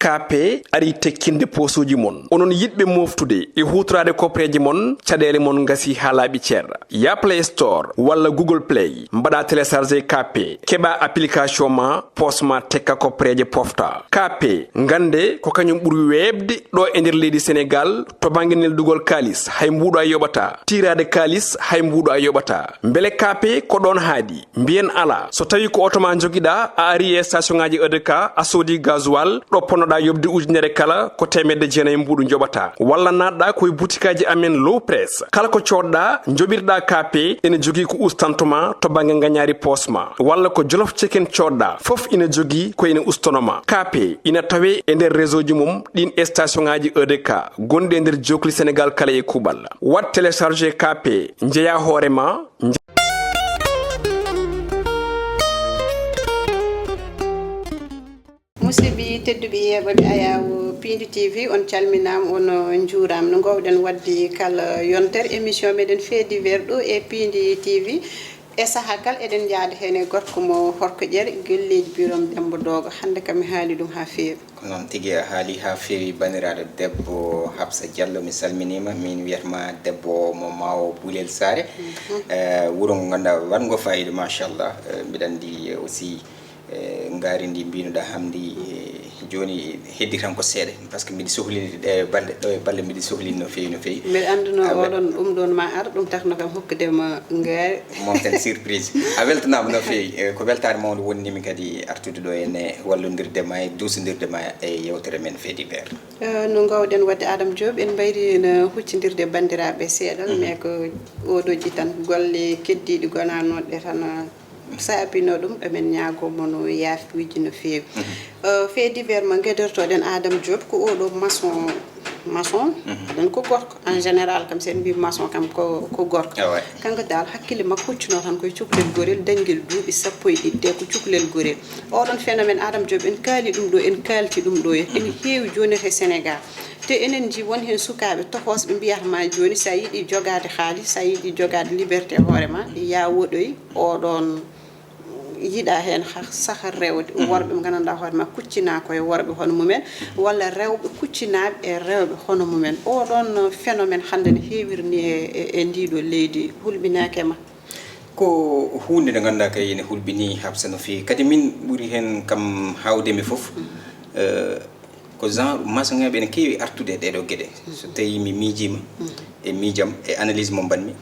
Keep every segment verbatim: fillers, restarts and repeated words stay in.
K P ari tekkinde poosuuji mon. Onon yiɗɓe mooftude e huutoraade kopreeje mon, caɗeele mon ngasi haa laaɓi cer. Ya Play Store walla Google Play, mbaɗa télécharger K P, keɓa application ma, poos ma tekka kopreeje pofta. K P, ngannde ko kañum ɓuri weeɓde ɗo e nder leydi Senegaal to bannge neldugol kaalis, hay mbuuɗo a yoɓata. Tiiraade kaalis, hay mbuuɗo a yoɓata. Mbele K P ko ɗoon haaɗi? Mbiyen alaa. So tawii ko oto ma njogiɗaa, a ari e station ŋaaji E D K, a soodi gasoil, ɗo ponnoɗaa yoɓde ujunere kala, ko teemedde jeenayi mbuuɗu njoɓataa. Walla naatɗaa ko e butikaaji amen Low Press. Kala ko coodɗaa, njoɓirɗaa K P, ene jogii ko ustanto ma to bannge ngañaari poos ma. Walla ko Jolof Chicken coodɗaa, fof ina jogii ko ina ustono ma. K P ina tawee e nder réseau ji mum ɗin e station ŋaaji E D K gonɗi e nder jookli Senegaal kala e kuuɓal. Waɗ télécharger K P, njeyaa hoore ma, nje- Musidɓe tedduɓe yeeɓooɓe Ayaawo Piindi T V, on calminaama, on njuuraama. No ngoowɗen waɗde kala yontere émission meɗen Fait divers ɗo e Piindi T V. E sahaa kala eɗen njaada heen e gorko mo Horkoƴere, galleeji Birom Demba Doogo. Hannde kam mi haali ɗum haa feewi. Ko noon tigi, a haali haa feewi, banndiraaɗo debbo Hafsa Diallo, mi salminiima. Miin wiyatma debbo mo Maawo Bulel Saare. Eh, wuro ngo ngannduɗaa waɗngo faayiida, machallah. Eh, mbiɗa anndi aussi, eh, ngaari ndi mbiinuɗaa Hamdi, eh, jooni heddi tan ko seeɗa, par ce que mbiɗa sohlini ɗe balɗe, ɗo e balɗe mbiɗa sohlini no feewi, no feewi. Mbeɗa anndunoo oɗon ɗum ɗoon ma ar, ɗum takno kam hokkude ma ngaari. Moften surprise. A weltanaama no feewi. Eh, ko weltaare mawnde wonnimi kadi artude ɗo ene wallondirde ma e duusondirde ma e yeewtere men Fait divers. Eh, no ngoowɗen waɗde Adama Diop, en mbayri no huccindirde banndiraaɓe seeɗa, mais ko oɗo ji tan golle keddiiɗi gonanooɗe tan, saabinoo ɗum, emin ñaagoo mo no yaafuuji no feewi. Eh, Fait divers mo ngedortooɗen Adama Diop, ko oɗo maçon, maçon, aɗa anndi ko gorko. En général kam, so en mbii maçon kam ko, ko gorko. Kanko dal hakkille makko huccinoo tan koye cukalel gorel, dañgel duuɓi sappo e ɗiɗi, te ko cukalel gorel. Oɗon phénomène Adama Diop, en kaali ɗum ɗo, en kaalti ɗum ɗo, ene heewi jooni to Sénégal. Te enen njii won heen sukaaɓe tohooɓe mbiyata ma jooni, so a yiɗi jogaade haalis, so a yiɗi jogaade liberté hoore ma, yaa woɗoy oɗon yiɗa heen ha-, sahar rewde. Worɓe ɓe nganndanɗaa hoore ma kuccinaa ko e worɓe hono mumen, walla rewɓe kuccinaaɓe e rewɓe hono mumen. Oɗon phénomène hannde ne heewiri ni e, e, e ndiɗo leydi, hulɓinaaki e ma? Ko huunde nde ngannduɗaa kay ene hulɓinii Hafsa no feewi. Kadi min ɓuri heen kam haawde mi fof. Eh, ko genre maçonŋeeɓe ene keewi artude e ɗeeɗoo geɗe. So tawii mi miijiima e miijam e analyse mo mbaɗmi,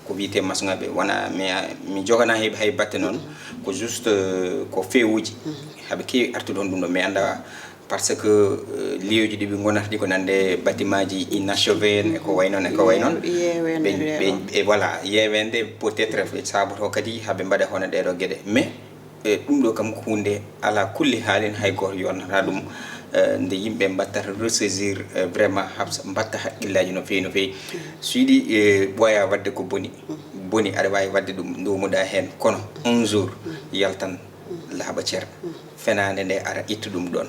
ko wiyetee maçonŋeeɓe wona mi, mi joganaa heɓe hay batte noon, ko juste, eh, ko feewuuji. Haɓe keewi artude hono ɗum ɗo, mi anndaa, par ce que, eh, lieuji ɗi ɓe ngonata ɗi ko nande bâtimentji inachevé en e ko way noon e ko way noon. Yeeweende ɓe, ɓe, e voilà, yeeweende peut-être ɓe saboto kadi haɓe mbaɗa hono ɗeeɗoo geɗe. Mais, eh, ɗum ɗo kam ko huunde ala kulli haalin hay gooto yonata ɗum. Eh, nde yimɓe mbattata ressaisir, eh, vraiment Hafsa, mbatta hakkillaaji no feewi no feewi. So yiɗi, eh, ɓooya waɗde ko boni, boni aɗa waawi waɗde ɗum, nduumuɗaa heen, kono un jour yaltan laaɓa cer. Fenaande nde ara ittu ɗum ɗoon.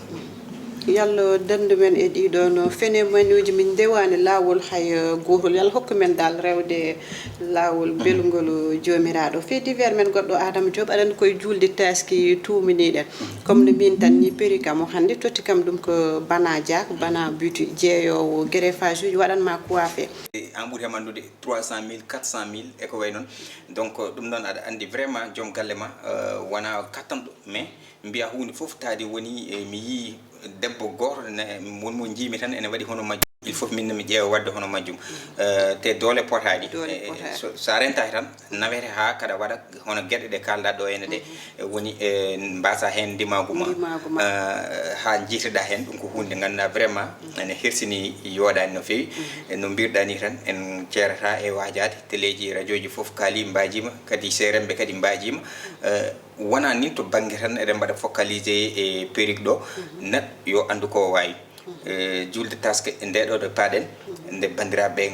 Yalla danndu men e ɗii ɗoon phénomène uji, min ndewaani laawol hay, eh, gootol. Yalla hokku men dal rewde laawol belngol Joomiraaɗo. Fait divers men goɗɗo Adama Diop, aɗa anndi koye juulde taaski tuuminiiɗen. Comme no mbin tan ni, perruque am o hannde totti kam ɗum ko Bana Diak, Bana Beauty, jeeyoowo greffage uji, waɗan ma coiffé. Aan ɓuri heɓandude trois cent mille, quatre cent mille e ko way noon. Donc, ɗum noon aɗa anndi vraiment joom galle ma, eh, wona kattanɗo, mais mbiya huunde fof taadi woni, eh, mi yii debbo gooto ne, won mo njiimi tan ene waɗi hono majjum. Il faut min ne mi ƴeewa waɗde hono majjum. Eh, te doole potaani. Doole Eh, potaani. So, so a rentaaki tan, nawete haa kaɗa waɗa hono geɗe ɗe kaalɗaa ɗo ene ɗe. Eh, woni, eh, mbasa heen ndimaagu ma. Ndimaagu ma. Eh, haa njiitoɗaa heen, ɗum ko huunde ngannduɗaa vraiment ene hersini yooɗaani no feewi. Eh, no mbirɗaa ni tan, en ceerata e waajaade, teleeji, rajooji fof kaali, mbaajiima, kadi seeremɓe kadi mbaajiima. Eh, wona ni to bannge tan eɗen mbaɗa focalisé e perruque ɗo, neɗɗo yo anndu ko o waawi. Eh, juulde taske e nde ɗo ɗo paaɗen, nde banndiraaɓe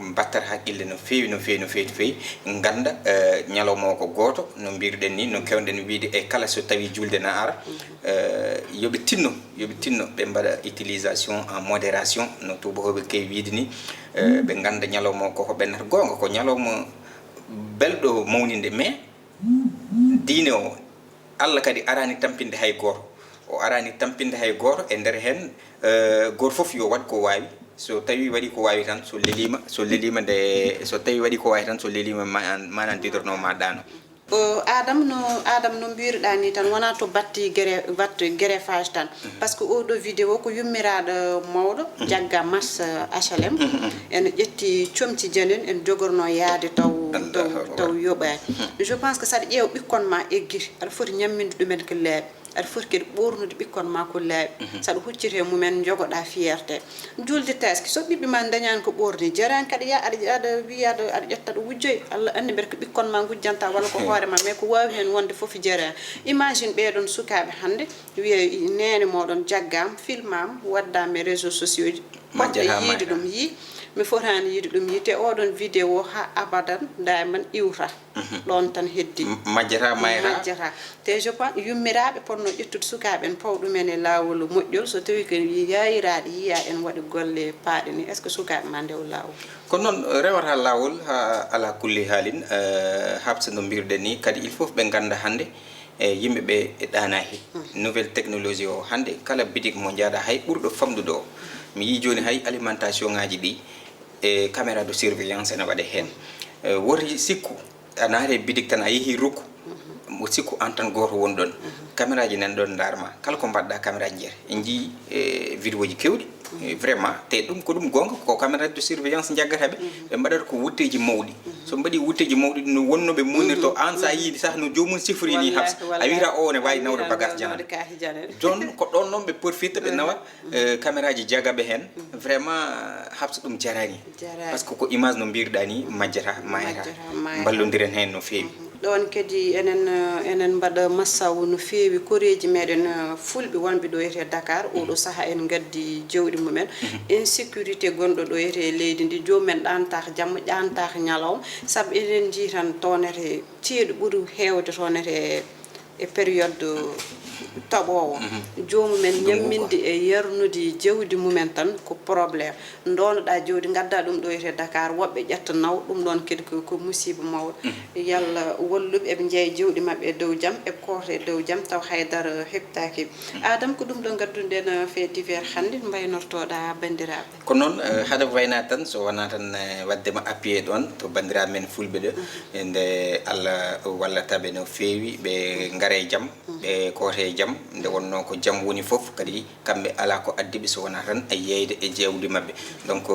mbattata hakkille no feewi, no feewi, no feewi, no feewi, ngannda, eh, ñalawma o ko gooto, no mbirɗen ni, no keewɗen wiide, e kala so tawii juulde na ara, eh, yo ɓe tinno, yo ɓe tinno, ɓe mbaɗa utilisation en modération, no tuubakooɓe keewi wiide ni, eh, ɓe ngannda ñalawma o ko ko ɓennata. Goonga, ko ñalawma belɗo mawninde, mais diine o, Allah kadi araani tampinde hay gooto. O araani tampinde hay gooto e nder heen. Eh, gooto fof yo waɗ ko waawi. So tawii waɗi ko waawi tan, so leliima, so leliima nde, so tawii waɗi ko waawi tan, so leliima ma-, manan didorno ma ɗaano. O, Adam no, Adam no mbiruɗaa ni tan, wonaa to batti gere-, batte greffage tan. Par ce que oo ɗoo vidéo ko yummiraaɗo mawɗo, jagga mars, eh, H L M. Ene ƴetti comci jenen, en jogorno yaade taw, taw, taw yoɓaani. Je pense que saɗa ƴeewa ɓikkon ma eggiti, aɗa foti ñamminde ɗumen ko laaɓi. Aɗa foti kadi ɓoornude ɓikkon ma ko laaɓi. Saɗa huccita e mumen, njogoɗaa fierté. Julde taski, so ɓiɓɓe ma dañaani ko ɓoorni, jaraani kadi ya aɗa, aɗa wiya aɗa, aɗa ƴetta aɗa wujjoy. Allah anndi mbeɗa ko ɓikkon ma ngujjanta walla ko hoore ma, mais ko waawi heen wonde fof jaraani. Imagine ɓeeɗon sukaaɓe hannde, wiya neene mooɗon jaggaama, filmaama, waddaama e réseaux sociaux ji. Poɗɗo yiide ɗum yii, mi fotaani yiide ɗum yii, te oɗon vidéo haa abadan, dayman iwta. Ɗoon tan heddi. M-, majjata, mayra. Majjata. Te je pense, yummiraaɓe potno ƴettude sukaaɓe en, paw ɗumen e laawol moƴƴol, so tawii ko yaayiraaɗe yiyaa en waɗi golle paaɗe ni, est-ce que sukaaɓe ma ndew laawol? Ko noon, rewata laawol, haa ala kulli haalin, eh, Habsa no mbiruɗen ni, kadi il faut ɓe ngannda hannde, e yimɓe ɓe e ɗaanaaki. Nouvelle technologie o, hannde kala bitik mo njahɗa, hay ɓurɗo famɗude o, mi yii jooni hay alimentation ŋaaji ɗi, e caméra de surveillance ene waɗe heen. E, woti sikku, a naati e bitik tan, a yehi rukku, mo sikku aan tan gooto woni ɗoon. Caméra ji nan ɗoon ndaar ma, kala ko mbaɗɗa caméra ji njiyata. En njii, e, vidéo ji keewɗi. E, vraiment, te ɗum ko ɗum goonga, ko caméra de surveillance njaggata ɓe, ɓe mbaɗata ko wutteeji mawɗi. So mbaɗi wutteeji mawɗi, no wonno ɓe muunirto, aan so a yii sah no joomum sifori ni, Habsa, a wiyata o ne waawi nawde bagage janane. Jooni ko ɗoon noon ɓe porfita, ɓe nawa, eh, caméra ji jaga ɓe heen. Vraiment, Habsa, ɗum jaraani. Jaraani. Par ce que ko image no mbiruɗaa ni, majjata, mayata. Majjata, mayata. Mballondiren heen no feewi. Ɗoon kadi enen, eh, enen mbaɗa massawu no feewi koreeji meɗen, eh, fulɓe wonɓe ɗo etee Dakar. Oɗo saha en ngaddi jawɗi mumen. Insécurité gonɗo ɗo etee leydi ndi, joomumen ɗaantaaka jamma, ƴaantaaka ñalawma. Sabu eɗen njii tan toonete, ceeɗu ɓuri heewde toonete e période toɓoowo. Joomumen ñamminde e yarnude jawdi mumen tan ko problème. Ndoonoɗaa jawdi, ngaddaa ɗum ɗo etee Dakar, woɓɓe ƴetta nawa, ɗum ɗoon kadi ko, ko musiiba mawɗo. Yalla walluɓe eɓe njeeya jawɗi maɓɓe e dow jam, eɓe koota e dow jam, taw hay dara heɓtaaki. Adam, ko ɗum ɗo ngaddunɗen, eh, fait divers hannde, mbaynortoɗaa banndiraaɓe? Ko noon, eh, hade wayna tan, so wonaa tan, eh, waɗde ma appuyé ɗoon to banndiraaɓe men fulɓe ɗo, e nde Allah wallata ɓe no feewi, ɓe ngara e jam, ɓe koota e jam, nde wonnoo ko jam woni fof, kadi kamɓe alaa ko addi ɓe so wonaa tan e yeeyde e jawdi maɓɓe. Donc,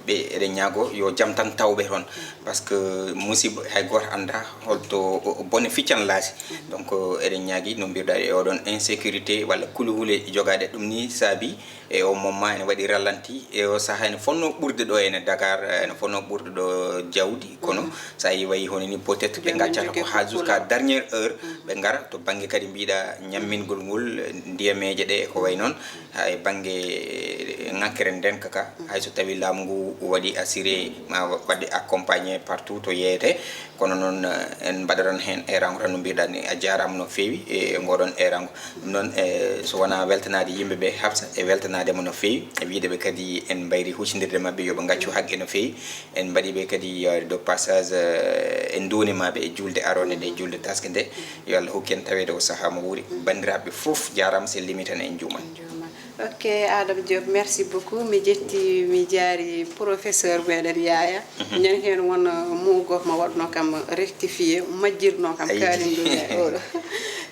ɓe, eɗen ñaago yo jam tan taw ɓe toon, par ce que musiiba hay gooto anndaa holto o, o bone ficcan laasi. Donc, eɗen ñaagi no mbiruɗaa e oɗon insécurité walla kulhule jogaaɗe, ɗum ni saabi e o moment ene waɗi ralenti, e o saha ene fonnoo ɓurde ɗo ene Dakar, ene fonnoo ɓurde ɗo jawdi, kono so a yii wayi hono ni peut-être ɓe ngaccata ko haa jusqu'à dernière heure, ɓe ngara to bannge kadi mbiɗa ñammingol ngol, ndiyameeje ɗe e ko wayi noon, haa e bannge ŋakkere nden kaka, hay so tawii laamu ngu waɗi assuré ma wa-, waɗde accompagné partout to yeeyete, kono noon, eh, en mbaɗaran heen erango tan no mbiɗa ni, a jaaraama no feewi e ngoɗon erango. Ɗum noon, eh, so wonaa weltanaade yimɓe ɓe, Habsa, e weltanaade mo no feewi, e wiyde ɓe kadi en mbayri huccindirde maɓɓe, yo ɓe ngaccu haqqe no feewi. En mbaɗi ɓe kadi, eh, de passage, eh, en nduwniima ɓe e juulde aroore nde, juulde taske nde. Yo Allah hokku en taweede o sahaa mo wuuri. Banndiraaɓe fof, jaaraama, selliima tan, en njuumaani. En njuumaani. Ok, Adama Diop, merci beaucoup. Mi jetti, mi jaari professeur meɗen Yaya. Nen heen won, uh, mot gooto mo waɗno kam rectifié, majjirno kam kaalin ɗum e oɗo.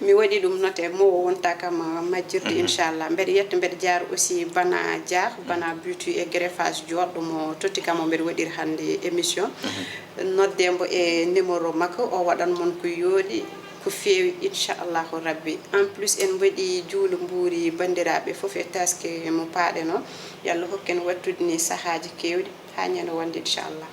Mi waɗi ɗum noté, mo o wonta kam, uh, majjirde, inchallah. Mbeɗa yetta, mbeɗa jaara aussi Bana Dia, Bana Beauty et Greffage, joɗɗo mo totti kam o mbeɗa waɗiri hannde émission. Nodde mbo e numéro makko, o waɗan mon ko yooɗi, ko feewi, inchallahu rabbi. En plus, en mbaɗi juulu mbuuri banndiraaɓe fof e taske mo paaɗen o. Yo Allah hokku en wattude ni sahaaji keewɗi haa ñande wonde, inchallah.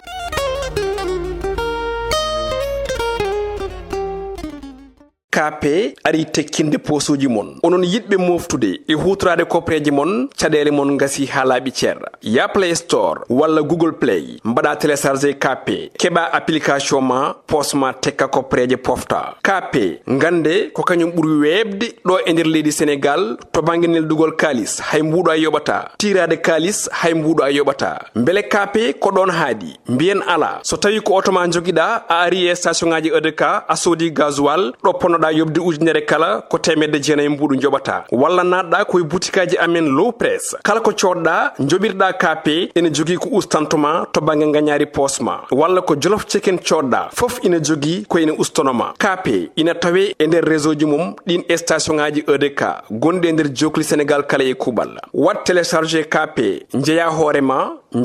K P ari tekkinde poosooji mon. Onon yiɗɓe mooftude e huutoraade koppareeje mon, caɗeele mon ngasi haa laaɓi cer. Ya Play Store walla Google Play, mbaɗa télécharger K P, keɓa application ma, poos ma tekka koppareeje pofta. K P, ngannde ko kañum ɓuri weeɓde ɗo e nder leydi Senegaal to bannge neldugol kaalis, hay mbuuɗo a yoɓataa. Tiiraade kaalis, hay mbuuɗo a yoɓataa. Mbele K P ko ɗoon haaɗi? Mbiyen alaa. So tawii ko oto ma njogiɗaa, a ari e station ŋaaji E D K, a soodi gasoil, ɗo ponnoɗaa A yoɓde ujunere kala ko teemedde jeenayi mbuuɗu njoɓata. Walla naatɗa ko e butikaaji amen Low Press. Kala ko coodɗa, njoɓirɗa K P, ene jogii ko ustanto ma to bannge ngañaari poos ma. Walla ko Jolof Chicken coodɗa, fof ina jogii ko ina ustono ma. K P ina tawee e nder réseau ji mum ɗin station ŋaaji E D K gonɗi e nder jookli Senegaal kala e kuuɓal. Waɗ télécharger K P, njeyaa hoore ma,